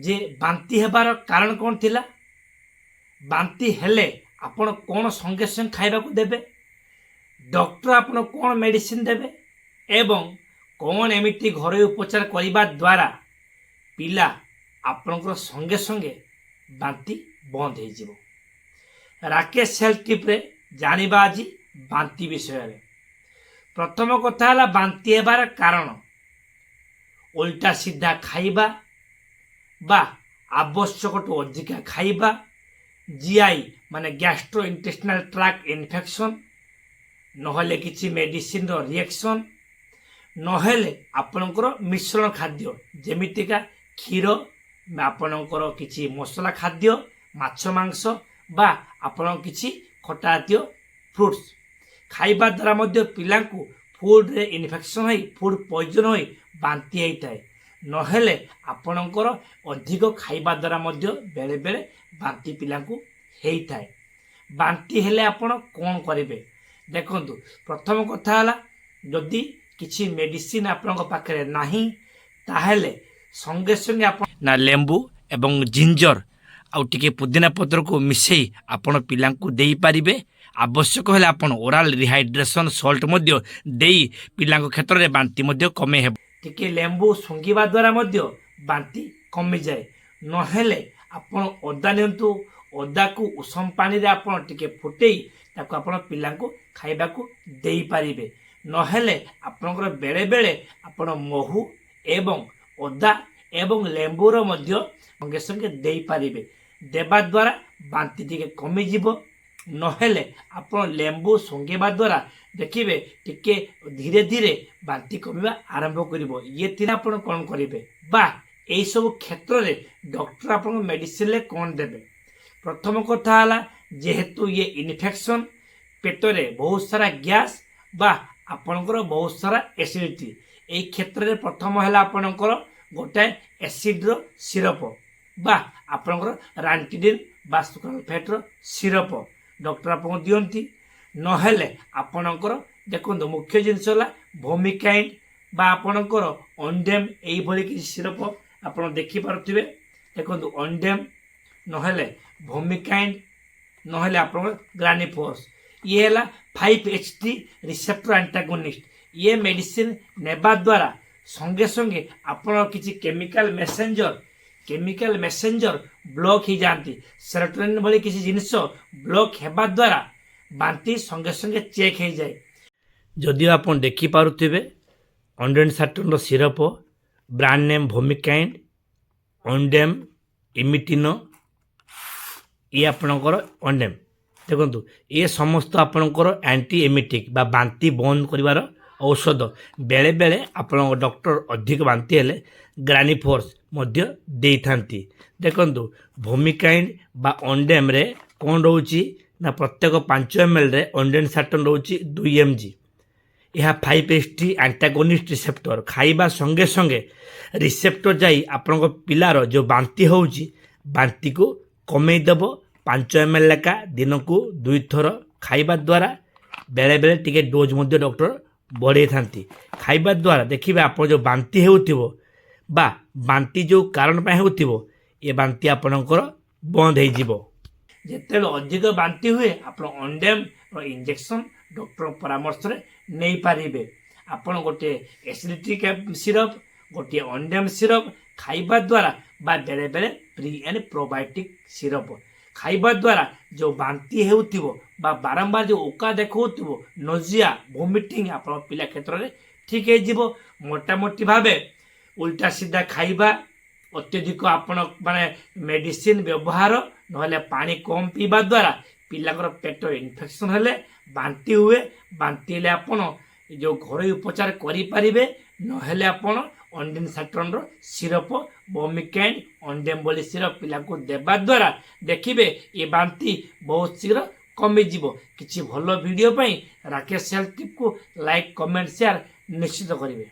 ଯେ ବାନ୍ତି ହେବାର କାରଣ କ'ଣ ଥିଲା, ବାନ୍ତି ହେଲେ ଆପଣ କ'ଣ ସଙ୍ଗେ ସଙ୍ଗେ ଖାଇବାକୁ ଦେବେ, ଡକ୍ଟର ଆପଣ କ'ଣ ମେଡ଼ିସିନ ଦେବେ ଏବଂ କ'ଣ ଏମିତି ଘରୋଇ ଉପଚାର କରିବା ଦ୍ୱାରା ପିଲା ଆପଣଙ୍କର ସଙ୍ଗେ ସଙ୍ଗେ ବାନ୍ତି ବନ୍ଦ ହେଇଯିବ। ରାକେଶ ହେଲ୍ଥ ଟିପ୍ରେ ଜାଣିବା ଆଜି ବାନ୍ତି ବିଷୟରେ। ପ୍ରଥମ କଥା ହେଲା, ବାନ୍ତି ହେବାର କାରଣ ଓଲଟା ସିଧା ଖାଇବା ବା ଆବଶ୍ୟକଠୁ ଅଧିକା ଖାଇବା, ଜିଆଇ ମାନେ ଗ୍ୟାଷ୍ଟ୍ରୋ ଇଣ୍ଟେଷ୍ଟିନାଲ ଟ୍ରାକ୍ ଇନଫେକ୍ସନ୍, ନହେଲେ କିଛି ମେଡ଼ିସିନର ରିଏକ୍ସନ୍, ନହେଲେ ଆପଣଙ୍କର ମିଶ୍ରଣ ଖାଦ୍ୟ, ଯେମିତିକା କ୍ଷୀର, ଆପଣଙ୍କର କିଛି ମସଲା ଖାଦ୍ୟ, ମାଛ ମାଂସ ବା ଆପଣଙ୍କ କିଛି ଖଟା ଜାତୀୟ ଫ୍ରୁଟ୍ସ ଖାଇବା ଦ୍ୱାରା ମଧ୍ୟ ପିଲାଙ୍କୁ ଫୁଡ଼ରେ ଇନଫେକ୍ସନ୍ ହୋଇ, ଫୁଡ଼ ପଏଜନ୍ ହୋଇ ବାନ୍ତି ହେଇଥାଏ। ନହେଲେ ଆପଣଙ୍କର ଅଧିକ ଖାଇବା ଦ୍ୱାରା ମଧ୍ୟ ବେଳେବେଳେ ବାନ୍ତି ପିଲାଙ୍କୁ ହେଇଥାଏ। ବାନ୍ତି ହେଲେ ଆପଣ କ'ଣ କରିବେ? ଦେଖନ୍ତୁ, ପ୍ରଥମ କଥା ହେଲା, ଯଦି କିଛି ମେଡ଼ିସିନ ଆପଣଙ୍କ ପାଖରେ ନାହିଁ, ତାହେଲେ ସଙ୍ଗେ ସଙ୍ଗେ ଆପଣ ନା ଲେମ୍ବୁ ଏବଂ ଜିଞ୍ଜର ଆଉ ଟିକେ ପୁଦିନା ପତ୍ରକୁ ମିଶାଇ ଆପଣ ପିଲାଙ୍କୁ ଦେଇପାରିବେ। ଆବଶ୍ୟକ ହେଲେ ଆପଣ ଓରାଲ ରିହାଇଡ୍ରେସନ୍ ସଲ୍ଟ ମଧ୍ୟ ଦେଇ ପିଲାଙ୍କ କ୍ଷେତ୍ରରେ ବାନ୍ତି ମଧ୍ୟ କମେଇ ହେବ। ଟିକେ ଲେମ୍ବୁ ଶୁଙ୍ଘିବା ଦ୍ୱାରା ମଧ୍ୟ ବାନ୍ତି କମିଯାଏ। ନହେଲେ ଆପଣ ଅଦା ନିଅନ୍ତୁ। ଅଦାକୁ ଉଷୁମ ପାଣିରେ ଆପଣ ଟିକେ ଫୁଟେଇ ତାକୁ ଆପଣ ପିଲାଙ୍କୁ ଖାଇବାକୁ ଦେଇପାରିବେ। ନହେଲେ ଆପଣଙ୍କର ବେଳେବେଳେ ଆପଣ ମହୁ ଏବଂ ଅଦା ଏବଂ ଲେମ୍ବୁର ମଧ୍ୟ ସଙ୍ଗେ ସଙ୍ଗେ ଦେଇପାରିବେ। ଦେବା ଦ୍ୱାରା ବାନ୍ତି ଟିକେ କମିଯିବ। ନହେଲେ ଆପଣ ଲେମ୍ବୁ ଶୁଙ୍ଘିବା ଦ୍ୱାରା ଦେଖିବେ, ଟିକେ ଧୀରେ ଧୀରେ ବାନ୍ତି କମିବା ଆରମ୍ଭ କରିବ। ଇଏ ଥିଲା ଆପଣ କ'ଣ କରିବେ ବା ଏଇସବୁ କ୍ଷେତ୍ରରେ ଡକ୍ଟର ଆପଣଙ୍କ ମେଡ଼ିସିନରେ କ'ଣ ଦେବେ। ପ୍ରଥମ କଥା ହେଲା, ଯେହେତୁ ଇଏ ଇନଫେକ୍ସନ୍, ପେଟରେ ବହୁତ ସାରା ଗ୍ୟାସ୍ ବା ଆପଣଙ୍କର ବହୁତ ସାରା ଏସିଡ଼ିଟି, ଏଇ କ୍ଷେତ୍ରରେ ପ୍ରଥମ ହେଲା ଆପଣଙ୍କର ଗୋଟାଏ ଏସିଡ଼ର ସିରପ ବା ଆପଣଙ୍କର ରାଣ୍ଟିଡିନ୍ ବା ସୁକ୍ରାଲଫେଟ୍ର ସିରପ ଡକ୍ଟର ଆପଣଙ୍କୁ ଦିଅନ୍ତି। ନହେଲେ ଆପଣଙ୍କର ଦେଖନ୍ତୁ, ମୁଖ୍ୟ ଜିନିଷ ହେଲା ଭୋମିକାଇଣ୍ଡ ବା ଆପଣଙ୍କର ଅଣ୍ଡେମ୍, ଏଇଭଳି କିଛି ସିରପ ଆପଣ ଦେଖିପାରୁଥିବେ। ଦେଖନ୍ତୁ, ଅଣ୍ଡେମ୍, ନହେଲେ ଭୋମିକାଇଣ୍ଡ, ନହେଲେ ଆପଣଙ୍କର ଗ୍ରାନିଫୋର୍ସ। ଇଏ ହେଲା 5-HT receptor ଆଣ୍ଟାଗୋନିଷ୍ଟ। ଇଏ ମେଡ଼ିସିନ ନେବା ଦ୍ୱାରା ସଙ୍ଗେ ସଙ୍ଗେ ଆପଣ କିଛି କେମିକାଲ ମେସେଞ୍ଜର ବ୍ଲକ୍ ହେଇଯାଆନ୍ତି। ସେରୋଟୋନିନ୍ ଭଳି କିଛି ଜିନିଷ ବ୍ଲକ୍ ହେବା ଦ୍ୱାରା ବାନ୍ତି ସଙ୍ଗେ ସଙ୍ଗେ ଚେକ୍ ହେଇଯାଏ। ଯଦିଓ ଆପଣ ଦେଖିପାରୁଥିବେ, ଅଣ୍ଡେନସାଟ୍ରନର ସିରପ, ବ୍ରାଣ୍ଡ ନେମ୍ ଭୋମିକାଇଣ୍ଡ, ଅଣ୍ଡେମ୍, ଇମିଟିନୋ, ଇଏ ଆପଣଙ୍କର ଅଣ୍ଡେମ୍। ଦେଖନ୍ତୁ, ଇଏ ସମସ୍ତ ଆପଣଙ୍କର ଆଣ୍ଟି ଏମିଟିକ୍ ବା ବାନ୍ତି ବନ୍ଦ କରିବାର ଔଷଧ। ବେଳେବେଳେ ଆପଣଙ୍କ ଡକ୍ଟର ଅଧିକ ବାନ୍ତି ହେଲେ ଗ୍ରାନିଫୋର୍ସ ମଧ୍ୟ ଦେଇଥାନ୍ତି। ଦେଖନ୍ତୁ, ଭୋମିକାଇଣ୍ଡ ବା ଅଣ୍ଡେମ୍ରେ କ'ଣ ରହୁଛି ନା ପ୍ରତ୍ୟେକ 5 ଏମ୍ ଏଲ୍ରେ ଅଣ୍ଡେନସାଟନ୍ ରହୁଛି 2 ଏମ୍ ଜି। ଏହା 5-HT ଆଣ୍ଟାଗୋନିଷ୍ଟ ରିସେପ୍ଟର। ଖାଇବା ସଙ୍ଗେ ସଙ୍ଗେ ରିସେପ୍ଟର ଯାଇ ଆପଣଙ୍କ ପିଲାର ଯେଉଁ ବାନ୍ତି ହେଉଛି, ବାନ୍ତିକୁ କମେଇ ଦେବ। 5 ଏମ୍ ଏଲ୍ ଲେଖା ଦିନକୁ ଦୁଇଥର ଖାଇବା ଦ୍ୱାରା, ବେଳେବେଳେ ଟିକେ ଡୋଜ୍ ମଧ୍ୟ ଡକ୍ଟର ବଢ଼େଇଥାନ୍ତି, ଖାଇବା ଦ୍ୱାରା ଦେଖିବେ ଆପଣ ଯେଉଁ ବାନ୍ତି ହେଉଥିବ ବା ବାନ୍ତି ଯେଉଁ କାରଣ ପାଇଁ ହେଉଥିବ, ଏ ବାନ୍ତି ଆପଣଙ୍କର ବନ୍ଦ ହେଇଯିବ। ଯେତେବେଳେ ଅଧିକ ବାନ୍ତି ହୁଏ, ଆପଣ ଅଣ୍ଡେମ୍ର ଇଞ୍ଜେକ୍ସନ୍ ଡକ୍ଟରଙ୍କ ପରାମର୍ଶରେ ନେଇପାରିବେ। ଆପଣ ଗୋଟିଏ ଏସିଡ଼ିଟି ସିରପ୍, ଗୋଟିଏ ଅଣ୍ଡେମ୍ ସିରପ୍ ଖାଇବା ଦ୍ୱାରା ବା ବେଳେବେଳେ ପ୍ରି ଆଣ୍ଡ ପ୍ରୋବାୟୋଟିକ୍ ସିରପ୍ ଖାଇବା ଦ୍ୱାରା ଯେଉଁ ବାନ୍ତି ହେଉଥିବ ବା ବାରମ୍ବାର ଯେଉଁ ଉକା ଦେଖାଉଥିବ, ନଜିଆ, ଭୋମିଟିଂ, ଆପଣଙ୍କ ପିଲା କ୍ଷେତ୍ରରେ ଠିକ୍ ହେଇଯିବ। ମୋଟାମୋଟି ଭାବେ ଉଲ୍ଟା ସିଧା ଖାଇବା, ଅତ୍ୟଧିକ ଆପଣ ମାନେ ମେଡ଼ିସିନ ବ୍ୟବହାର, ନହେଲେ ପାଣି କମ୍ ପିଇବା ଦ୍ୱାରା ପିଲାଙ୍କର ପେଟ ଇନଫେକ୍ସନ୍ ହେଲେ ବାନ୍ତି ହୁଏ। ବାନ୍ତି ହେଲେ ଆପଣ ଏ ଯେଉଁ ଘରୋଇ ଉପଚାର କରିପାରିବେ। ନହେଲେ ଆପଣ ଅଣ୍ଡେନସାଟ୍ରନର ସିରପ, ବମିକାଇଣ୍ଡ, ଅଣ୍ଡେମ୍ ଭଳି ସିରପ ପିଲାଙ୍କୁ ଦେବା ଦ୍ୱାରା ଦେଖିବେ, ଏ ବାନ୍ତି ବହୁତ ଶୀଘ୍ର କମିଯିବ। କିଛି ଭଲ ଭିଡ଼ିଓ ପାଇଁ ରାକେଶ ହେଲ୍ଥ ଟିପ୍କୁ ଲାଇକ୍, କମେଣ୍ଟ, ସେୟାର ନିଶ୍ଚିତ କରିବେ।